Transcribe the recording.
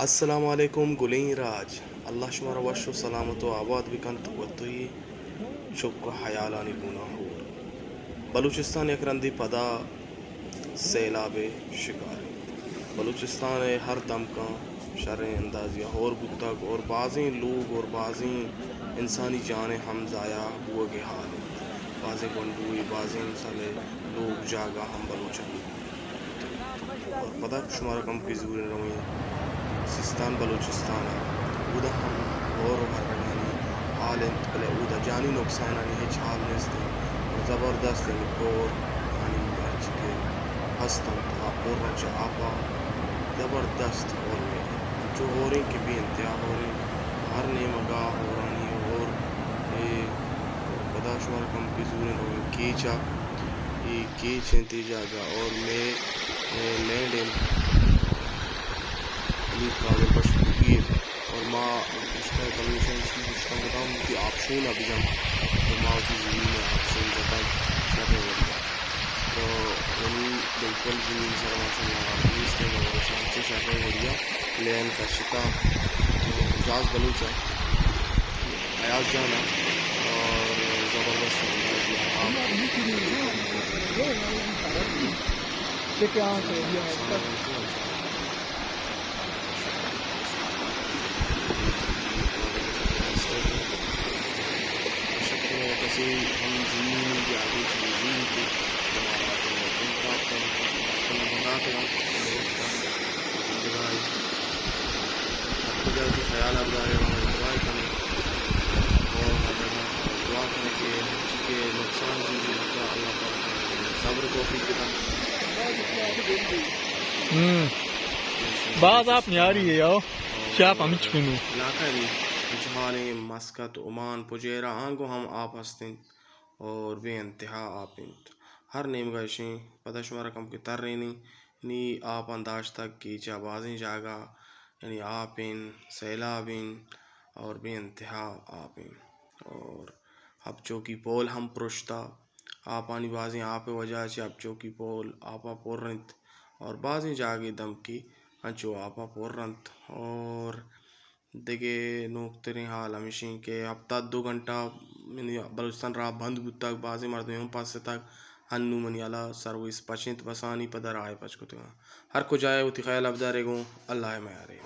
السلام علیکم گلیں راج، اللہ شمارا وش و سلامت و آباد بکنت و توی چک و حیالانی گونا ہور۔ بلوچستان یک رندی پدا سیلاب شکار انت۔ بلوچستان ہر دمکاں شریں اندازی ہور بوتگ اور بازیں لوگ اور بازیں انسانی جانیں ہم ضائع بوگ حال انت۔ بازیں گونڈوے، بازیں مثال لوگ جاگہ ہم بلوچانی اور پدا شمارا کمکے زوریں رویں سیستان بلوچستان ء، اودا ہم ہور و ہرگانی حال انت، بلے اودا جانی نقصانانی ہچ حال نیست انت اور زبردست انت کور آنی ہرچی کہ ہست انت آ پر چہ آپا زبردست ہور میں انت، انچو ہوریں کہ بے انتہا ہوریں، ہر نیمگا ہورانی ہور اے۔ پدا شمارا کمکے زوریں رویں کیچا، اے کیچ انت اے جاگہ اور مئے، اے، لینڈ انت میر قادر بخش بگیر اور ما گشتہ بلوچاں ایشی گشتہ کتاں کہ آپشون ء بجن تو ما وتی زمین ء آپشون جتگ شریں وڑی ء۔ تو یعنی بالکل زمین سر ماشاءاللہ نیست ہے مگر شان چے شریں وڑی ء لین کشتا اعجاز بلوچ ء۔ ایاز جان ء اور زبردست انداز ء آپ۔ کسی ہم زمین یا کوئی چیز زمین کی دوبارہ آتے ہیں، تو پراپت کرنا بنا تو ہم لوگ کا انتظار۔ ہر کجا وتی خیال ء بدارے، وتی انجوائے کنے اور ہر جگہ دعا کنے کہ ہرچی کہ نقصان چیزی بوتا، اللہ پاک صبر توفیق بدا۔ ہم۔ باز آپ نیاری ہے یاو۔ اور شاپ ہمچ کنو۔ علاقہ نی ہمچ حالیں مسقط، عمان، پجیرہ، آنگو ہم آپ ہستیں اور بے انتہا آپ انت۔ ہر نیمگا اشیں، پدا شمارا کم کہ ترینی نی آپاں داشتگ کہ چہ بازیں جاگہ یعنی آپ انت، سیلاب انت اور بے انتہا آپ انت اور ہب چوکی پول ہم پرشتہ۔ آپانی بازیں آپ ء وجہ چہ ہب چوکی پول آپا پر انت اور بازیں جاگے دمکی انچو آپا پر انت اور دگہ نوکتریں حال ہمیش انت کہ ہپتاد دو گھنٹہ یعنی بلوچستان راہ بند بوتگ، بازیں مردمے ہم پس اتگ، ہنو منی ہیالا سروس پچ انت، بسانی پدا راہ پچ کتگ۔ ہر کجا ء وتی خیال ء بدارے گوں اللہ ء میارے۔